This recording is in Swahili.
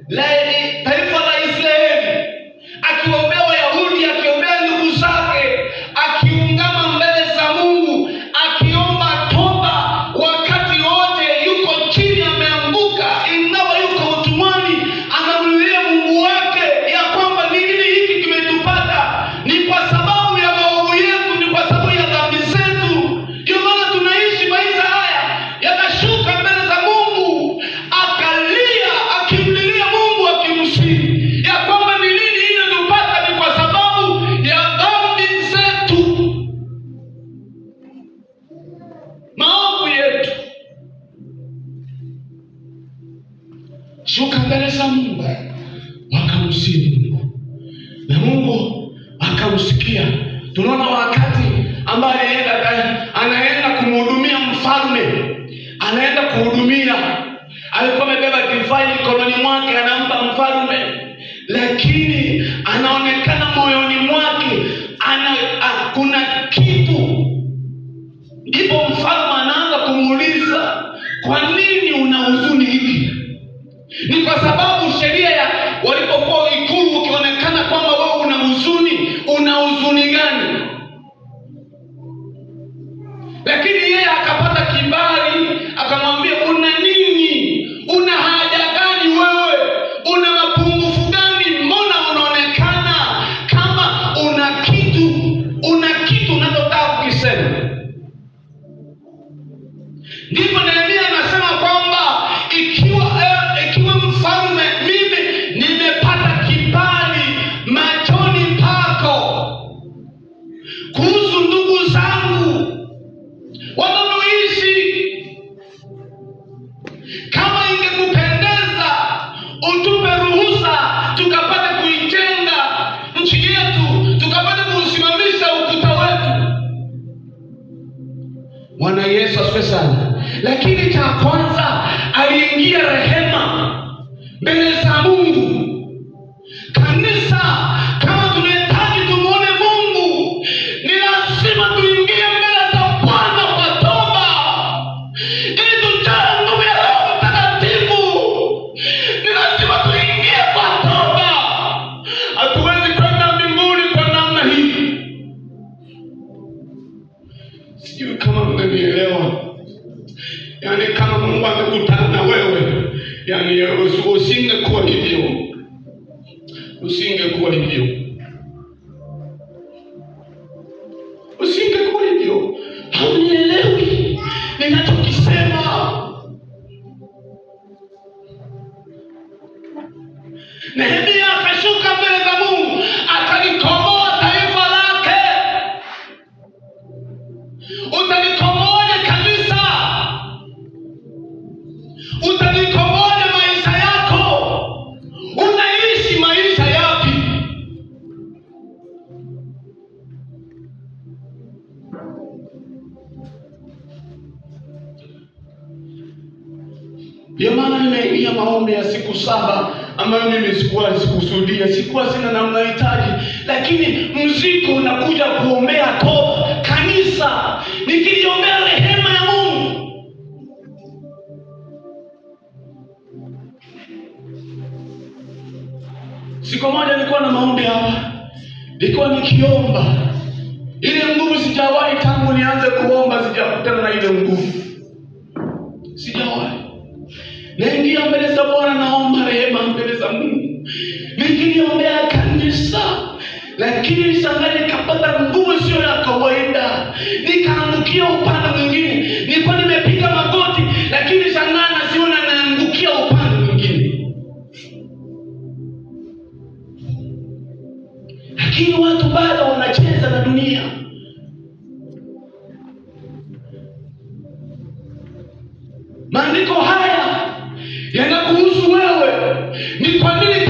la taifa la Israeli, akiombea Wayahudi, akiombea ndugu zake, akiungama mbele za Mungu, akiomba toba wakati wote yuko chini, ameanguka, ingawa yuko utumwani, anamlilia Mungu wake ya kwamba ni nini hiki kimetupata? Ni kwa sababu ya maovu yetu, ni kwa sababu ya dhambi zetu, ndio maana tunaishi maisha haya. Yakashuka mbele za Mungu, akalia, akimlilia Mungu, akimsihi ya kwamba ni nini inatupata? Ni kwa sababu ya dhambi zetu, maovu yetu. Shuka mbele za Mungu, wakamsihi Mungu na Mungu akamsikia. Tunaona wakati ambaye anaenda kumhudumia mfalme, anaenda kuhudumia, alikuwa amebeba divai mkononi mwake, anampa mfalme, lakini anaonekana moyoni mwake kuna kitu. Ndipo mfalme anaanza kumuuliza, kwa nini una huzuni hiki? Ni kwa sababu sheria ya walipokuwa ikulu, ukionekana kwamba wewe una huzuni, una huzuni gani? Lakini yeye akapata kibali, akamwambia una nini? Una haja gani wewe? Una mapungufu gani? Mbona unaonekana kama una kitu, una kitu unachotaka kukisema? Ndipo Nehemia anasema kwamba ikiwa mfalme, mimi nimepata kibali machoni pako kuhusu ndugu zangu wanavyoishi, kama ingekupendeza utupe ruhusa tukapate kuijenga nchi yetu, tukapate kuusimamisha ukuta wetu. Bwana Yesu asifiwe sana. Lakini cha kwanza aliingia rehema mbele za Mungu. Kanisa, kama tunahitaji tumuone Mungu, ni lazima tuingie mbele za Bwana kwa toba, ili tujae nguvu ya Roho Mtakatifu. Ni lazima tuingie kwa toba. Hatuwezi kwenda mbinguni kwa namna hii. Sijui kama mnanielewa. Yaani kama Mungu amekutana na wewe, yaani usingekuwa hivyo, usingekuwa hivyo, usingekuwa hivyo. Haunielewi ninachokisema. Nehemia akashuka mbele za Mungu, akalikomboa taifa lake. Utalikomboaje kanisa? Utalikomboaje maisha yako? Unaishi maisha yapi? Ndio maana nimeingia maombi ya siku 7 ambayo mimi sikuwa sikusudia, sikuwa sina namna hitaji, lakini mzigo unakuja kuombea toba kanisa, nikiliombea rehema ya Mungu. Siku moja nilikuwa na maombi hapa, nilikuwa nikiomba ile nguvu sijawahi tangu nianze kuomba, sijakutana na ile nguvu, sijawahi. Naingia mbele za Bwana, naomba rehema mbele za Mungu, nikiliombea kanisa, lakini nishangaa nikapata nguvu sio ya kawaida, nikaangukia upande mwingine. Nilikuwa nimepiga magoti, lakini shangaa nasiona naangukia upande mwingine. Lakini watu bado wanacheza na dunia. Maandiko haya yanakuhusu wewe. Ni kwa nini